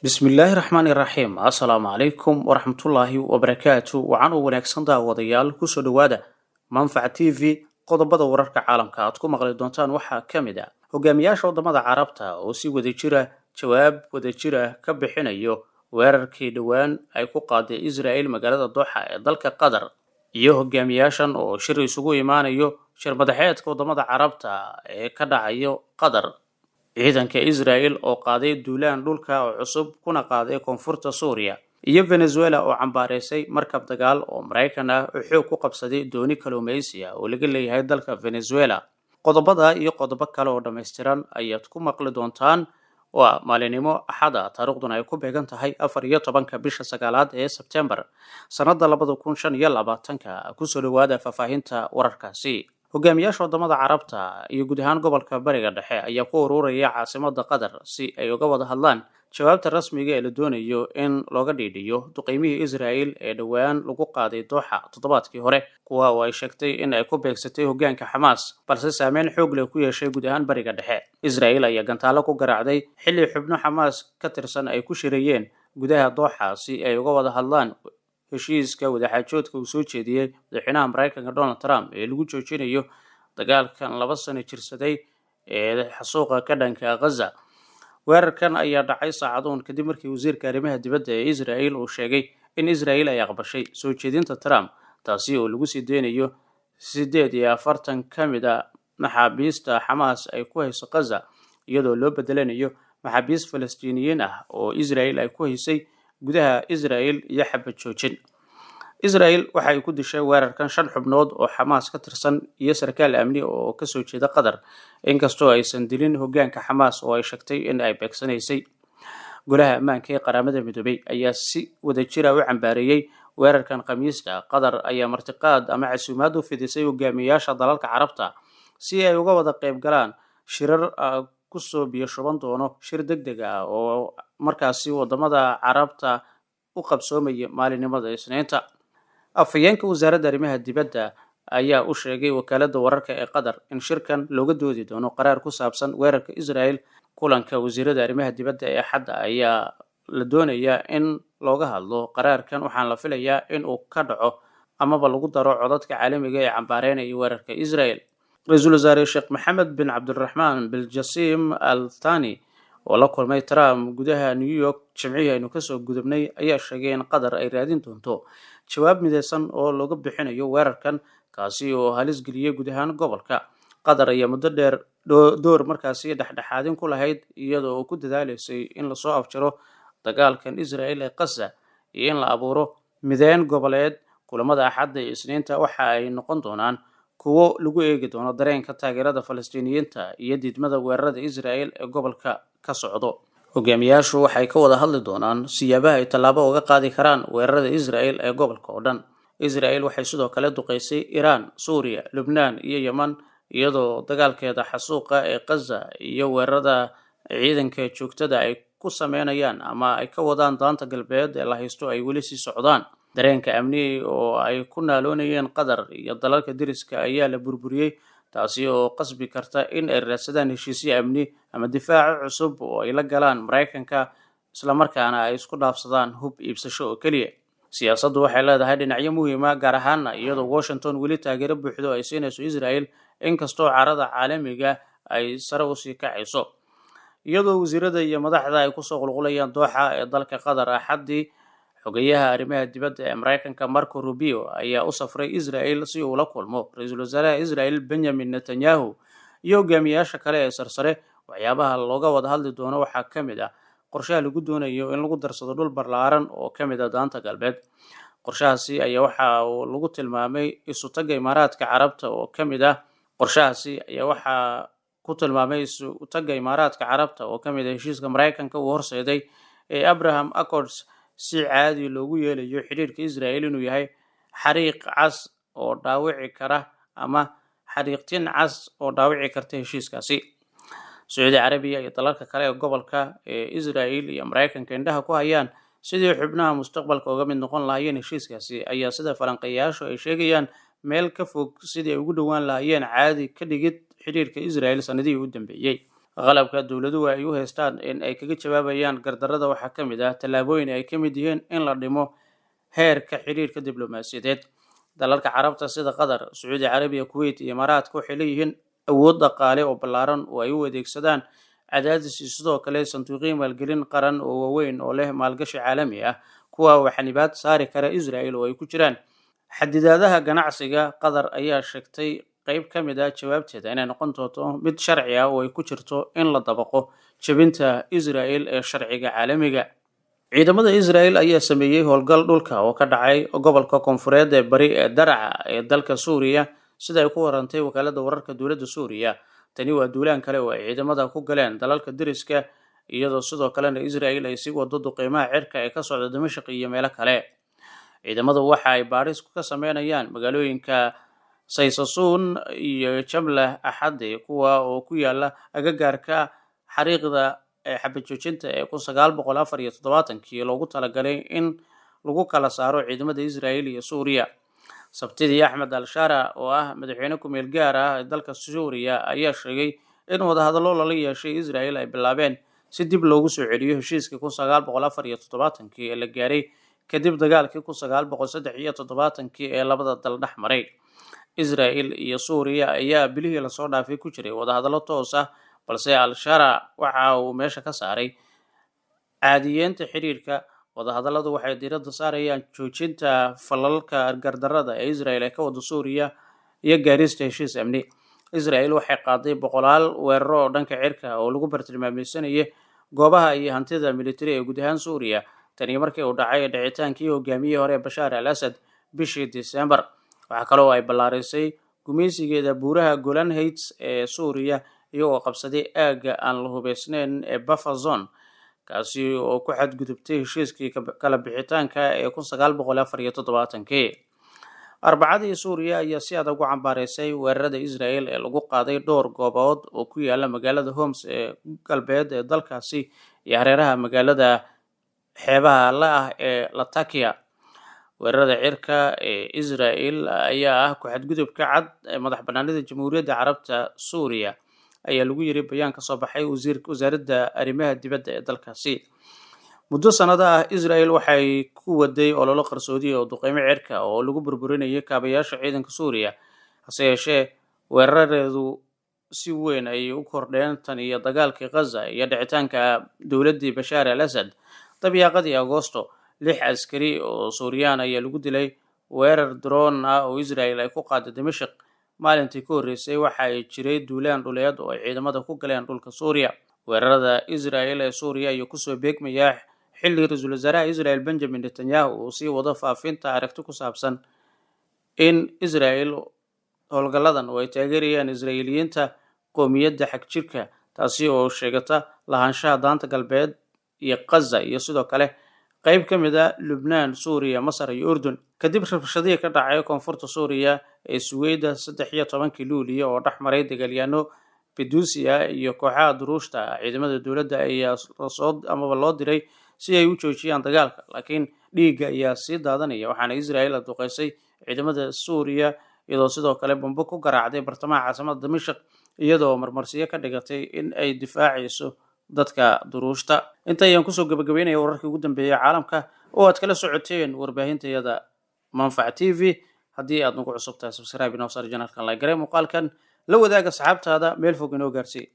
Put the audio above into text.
Bismillaahi raxmaani raxiim. Assalaamu calaykum waraxmatullaahi wabarakaatu. Wacan oo wanaagsan daawadayaal, kusoo dhowaada Manfac TV. Qodobada wararka caalamka aad ku maqli doontaan waxaa ka mid ah hogaamiyaasha wadamada Carabta oo si wadajira jawaab wadajira ka bixinayo weerarkii dhowaan ay ku qaaday Israel magaalada Dooxa ee dalka Qatar, iyo hogaamiyaashan oo shir isugu imaanayo shir madaxeedka wadamada Carabta ee ka dhacayo Qatar, ciidanka Israel oo qaaday duulaan dhulka oo cusub kuna qaaday koonfurta Suuriya, iyo Venezuela oo cambaareysay markab dagaal oo Maraykan ah oo xoog ku qabsaday dooni kalluumeysi ah oo laga leeyahay dalka Venezuela. Qodobada iyo qodobo kale oo dhammaystiran ayaad ku maqli doontaan. Waa maalinimo Axada, taariikhduna ay ku beegan tahay 14-ka bisha sagaalaad ee Sebtembar sanada 2025-ka. Kusoo dhawaada faahfaahinta wararkaasi. Hogaamiyaasha wadamada Carabta iyo guud ahaan gobolka Bariga Dhexe ayaa ku ururaya caasimada Qatar si ay uga wada hadlaan jawaabta rasmiga ee la doonayo in looga dhiidhiyo duqeymihii Israel ee dhowaan lagu qaaday Dooxa toddobaadkii hore, kuwa oo ay sheegtay in ay ku beegsatay hogaanka Xamaas, balse saameyn xoog leh ku yeeshay guud ahaan Bariga Dhexe. Israel ayaa gantaalo ku garaacday xilli xubno Xamaas ka tirsan ay ku shirayeen gudaha Dooxa si ay uga wada hadlaan heshiiska wadaxaajoodka uu soo jeediyey madaxweynaha Maraykanka Donald Trump ee lagu joojinayo dagaalkan 2 sano jirsaday ee xasuuqa ka dhanka Ghaza. Weerarkan ayaa dhacay saacadoon kadib markii wasiirka arrimaha dibadda ee Israel uu sheegay in Israel ay aqbashay soo jeedinta Trump, taasi oo lagu sii deynayo 48 ka mid a maxaabiista Xamaas ay ku hayso Ghaza, iyadoo loo bedelanayo maxaabiist Falastiiniyiin ah oo Israel ay ku haysay gudaha Israel iyo xabad joojin. Israel waxa ay ku dishay weerarkan shan xubnood oo Xamaas ka tirsan iyo sarkaal amni oo kasoo jeeda Qatar, inkastoo aysan dilin hogaanka Xamaas oo ay sheegtay in ay beegsanaysay. Golaha Ammaanka ee Qaramada Midoobay ayaa si wadajira u cambaareeyey weerarkan Khamiista. Qatar ayaa martiqaad ama casuumaad u fidisay hogaamiyaasha dalalka Carabta si ay uga wada qayb galaan shirar kusoo biyo shuban doono shir deg deg ah oo markaasi wadamada Carabta u qabsoomaya maalinimada Isniinta. Afhayeenka wasaaradda arrimaha dibadda ayaa u sheegay wakaaladda wararka ee Qatar in shirkan looga doodi doono qaraar ku saabsan weerarka Israel. Kulanka wasiirada arrimaha dibadda ee Axadda ayaa la doonayaa in looga hadlo qaraarkan, waxaana la filayaa in uu ka dhaco amaba lagu daro codadka caalamiga ee cambaareynaya weerarka Israel. Ra-iisul wasaare Sheekh Maxamed bin Cabdiraxmaan Biljasiim Al Thani oo la kulmay Trump gudaha New York Jimcihii aynu kasoo gudubnay ayaa sheegay in Qatar ay raadin doonto jawaab mideysan oo looga bixinayo weerarkan, kaasi oo halis geliyey guud ahaan gobolka. Qatar ayaa muddo dheer door markaasi dhexdhexaadin ku lahayd, iyadoo oo ku dadaaleysay in lasoo afjaro dagaalkan Israel ee Qaza iyo in la abuuro mideyn goboleed. Kulamada Axadda iyo Isniinta waxa ay noqon doonaan kuwo lagu eegi doono dareenka taageerada Falastiiniyiinta iyo diidmada weerarada Israel ee gobolka ka socdo. Hogaamiyaashu waxay ka wada hadli doonaan siyaabaha ay tallaabo uga qaadi karaan weerarada Israel ee gobolka oo dhan. Israel waxay sidoo kale duqeysay Iiraan, Suuriya, Lubnaan iyo Yeman, iyadoo dagaalkeeda xasuuqa ee Qaza iyo weerarada ciidanka joogtada ay ku sameynayaan ama ay ka wadaan Daanta Galbeed ee la haysto ay weli sii socdaan. Dareenka amni oo ay ku naaloonayeen Qatar iyo dalalka deriska ayaa la burburiyey, taasi oo qasbi karta in ay raadsadaan heshiisyo amni ama difaaco cusub oo ay la galaan Maraykanka, islamarkaana ay isku dhaafsadaan hub iibsasho oo keliya. Siyaasaddu waxay leedahay dhinacyo muhiima, gaar ahaana iyadoo Washington weli taageero buuxdo ay siinayso Israel, inkastoo carada caalamiga ay sare usii kacayso. Iyadoo wasiirada iyo madaxda ay kusoo qulqulayaan Dooxa ee dalka Qatar Axaddii, xogeyaha arrimaha dibadda ee Maraykanka Marco Rubio ayaa u safray Israel si uu la kulmo ra-iisul wasaaraha Israel Benjamin Netanyahu iyo hogaamiyaasha kale ee sarsare. Waxyaabaha looga wada hadli doono waxaa ka mid ah qorshaha lagu doonayo in lagu darsado dhul ballaaran oo ka mid ah Daanta Galbeed. Qorshahaasi ayaa waxa uu lagu tilmaamay isutagga Imaaraadka Carabta oo ka mid ah Qorshahaasi ayaa waxaa ku tilmaamay isutagga Imaaraadka Carabta oo ka mid ah heshiiska Maraykanka uu horseeday ee Abraham Accords, si caadi loogu yeelayo xidhiirka Israel inuu yahay xariiq cas oo dhaawici kara ama xariiqtin cas oo dhaawici karta heshiiskaasi. Sacuudi Carabiya iyo dalalka kale ee gobolka ee Israel iyo Maraykanka indhaha ku hayaan sidii xubnaha mustaqbalka uga mid noqon lahaayeen heshiiskaasi ayaa, sida falanqeeyaashu ay sheegayaan, meel ka fog sidii ay ugu dhowaan lahaayeen caadi ka dhigid xidhiirka Israel sanadihii u dambeeyey. Qalabka dowladuhu ay u haystaan in ay kaga jawaabayaan gardarrada waxaa ka mid ah tallaabooyin ay ka mid yihiin in la dhimo heerka xiriirka diblomaasiyadeed. Dalalka Carabta sida Qatar, Sacuudi Carabiya, Kuwait iyo Imaaraadka waxay leeyihiin awood dhaqaale oo ballaaran oo ay u adeegsadaan cadaadis iyo sidoo kale sanduuqyo maalgelin qaran oo waaweyn oo leh maalgashi caalami ah, kuwa oo xanibaad saari kara Israel oo ay ku jiraan xadidaadaha ganacsiga. Qatar ayaa sheegtay qayb ka mid ah jawaabteeda inay noqon doonto mid sharci ah oo ay ku jirto in la dabaqo jebinta Israel ee sharciga caalamiga. Ciidamada Israel ayaa sameeyey howlgal dhulka oo ka dhacay gobolka koonfureed ee bari ee Daraca ee dalka Suuriya, sida ay ku warantay wakaaladda wararka dowladda Suuriya. Tani waa duulaan kale oo ay ciidamada ku galeen dalalka deriska, iyadoo sidoo kalena Israel ay sii wado duqeymaha cirka ee ka socda Dimashq iyo meelo kale. Ciidamadu waxa ay baadhis ka sameynayaan magaalooyinka Saysasuun iyo Jamlah Axadi, kuwa oo ku yaala agagaarka xariiqda ee xabad joojinta ee 1974kii loogu talagalay in lagu kala saaro ciidamada Israel iyo Suuriya. Sabtidii, Axmed Al-Shara oo ah madaxweyne ku-meel gaar ah ee dalka Suuriya ayaa sheegay in wadahadallo lala yeeshay Israel ay bilaabeen si dib loogu soo celiyo heshiiskii 1974kii ee la gaaray kadib dagaalkii 1973kii ee labada dal dhex maray. Israel iyo Suuriya ayaa bilihii lasoo dhaafay ku jiray wadahadallo toos ah, balse Al-Shara waxa uu meesha ka saaray caadiyeynta xiriirka. Wadahadalladu waxay diiradda saarayaan joojinta falalka gardarrada ee Israel ay ka wado Suuriya iyo gaarista heshiis amni. Israel waxay qaaday boqolaal weeraro oo dhanka cirka oo lagu bartilmaameedsanayay goobaha iyo hantida militari ee guud ahaan Suuriya tani markii uu dhacay dhicitaankii hogaamiyihii hore Bashaar al-Asad bishii Disembar. Waxaa kaloo ay ballaarisay gumaysigeeda buuraha Golan Heights ee Suuriya, iyagoo qabsaday aagga aan la hubeysnayn ee buffer zone, kaasi oo ku xadgudubtay heshiiskii kala bixitaanka ee 1974kii. Arbacadii, Suuriya ayaa si adag u cambaareysay weerarada Israel ee lagu qaaday dhowr goobood oo ku yaala magaalada Homs ee galbeed ee dalkaasi iyo hareeraha magaalada xeebaha la ah ee Latakia. Weerarada cirka ee Israel ayaa ah ku xadgudubka cad ee madax banaanida Jamhuuriyadda Carabta Suuriya, ayaa lagu yiri bayaan ka soo baxay wasaaradda arrimaha dibadda ee dalkaasi. Muddo sanado ah, Israel waxay ku waday ololo qarsoodi oo duqeymo cirka oo lagu burburinayay kaabayaasha ciidanka Suuriya. Hase yeeshee, weeraradeedu si weyn ayay u kordheen tan iyo dagaalkii Gaza iyo dhicitaanka dowladdii Bashaar al Asad. Dabiiqadii Agoosto, 6 askari oo Suuriyaan ayaa lagu dilay weerar drone ah oo Israel ay ku qaaday Dimashq. Maalintii ka horreysay waxa ay jiray duulaan dhuleed oo ay ciidamada ku galeen dhulka Suuriya. Weerarada Israel ee Suuriya ayaa kusoo beegmaya xilli ra-iisul wasaaraha Israel Benjamin Netanyahu uu sii wado faafinta aragti ku saabsan in Israel howlgalladan oo ay taageerayaan Israa'iiliyiinta qoomiyadda xagjirka, taasi oo sheegata lahaanshaha Daanta Galbeed iyo Gaza iyo sidoo kale qayb ka mid ah Lubnaan, Suuriya, Masar iyo Urdun. Kadib rabshadihii ka dhacay koonfurta Suuriya ee Suweyda 13kii Luuliyo oo dhex maray dagaalyahanno Beduusiya iyo kooxaha duruushta ah, ciidamada dowladda ayaa soo amaba loo diray si ay u joojiyaan dagaalka, laakiin dhiigga ayaa sii daadanaya, waxaana Israel duqeysay ciidamada Suuriya iyadoo sidoo kale bambo ku garaacday bartamaha caasimada Dimashq, iyadoo marmarsiyo ka dhigatay in ay difaacayso dadka duruushta. Inta ayaan kusoo gabagabeynaya wararkii ugu dambeeyay caalamka oo aad kala socoteen warbaahintayada Manfac TV. Haddii aad nagu cusub tahay, subscribe inoo saar janalkan, like garee muuqaalkan, la wadaaga asxaabtaada, meel fog inoo gaarsii.